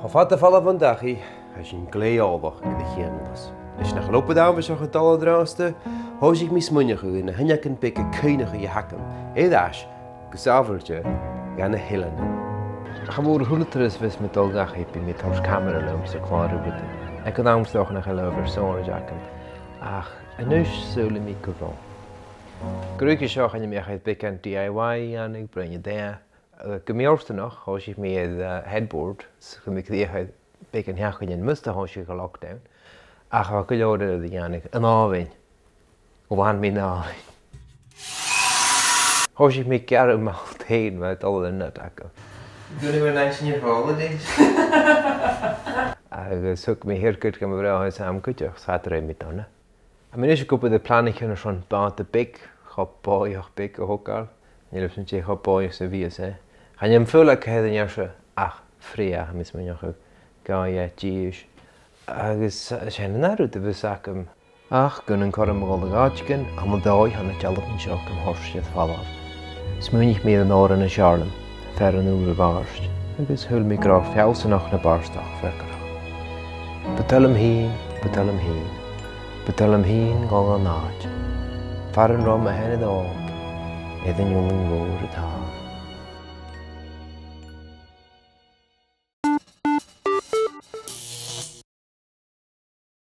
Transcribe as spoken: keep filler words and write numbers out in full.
Cho fada 's a tha falbh bhon dachaigh, tha sinn glè eòlach air a' chianalas. Leis nach eil obair aimsir a' dol an-dràsta, thòisich mi a' smaoineachadh air na h-uinneagan beaga cuimhneachaidh a th' agam, air ais gu sàbhailte dha na h-eileanan. Cha mhòr a h-uile turas a bhios mi a' dol dhachaigh, bidh mi a' toirt camara leam 's a' clàradh rudan. Aig an àm 's dòcha nach eil adhbhar sònraichte agam, ach a-nis saoilidh mi gu robh. Gu ruige seo, chan eil mi ach air beagan D I Y a dhèanamh, bruidhinn an-dè. Eh, gu mì-fhortanach, thòisich mi air, eh, headboard, 's chuir mi crìoch air beagan sheachdainean mus do thòisich an lockdown. Ach bha gu leòr eile ri dhèanamh an àmhainn. Bha mi an àmhainn. Thòisich mi a' gearradh m' fhalt fhèin, bha e a' dol air an ionad agam. Gonna go nice in your holidays. Agus thug mi haircut gu mo bhràthair Sam cuideachd, 's cha do rinn mi dona. Tha mi a-nis ag obair air planaichean airson bàta beag, cho bòidheach beag a thogail. Chan eil fhios agam dè cho bòidheach 's a bhios e. Chan eil fhios agam cò air an fhear seo ach Freya, tha mi a' smaoineachadh, gabhaidh e dithis. Agus, eh, sin an aon rud a bhios agam. Ach gun an cothrom a dhol a dh'àiteigin, ann an dòigh tha na dealbhan seo gam thoirt air falbh. Smaoinich mi air an òran as fheàrr leam, Fear an Ùir a' Bhàird, agus shaoil mi gun robh feallsanachd na bàrdachd freagarrach. Bu toil leam fhìn, bu toil leam fhìn, bu toil leam fhìn dhol dhan àite, far an robh mo sheanair òg, air an iodhlann mhòr a tha.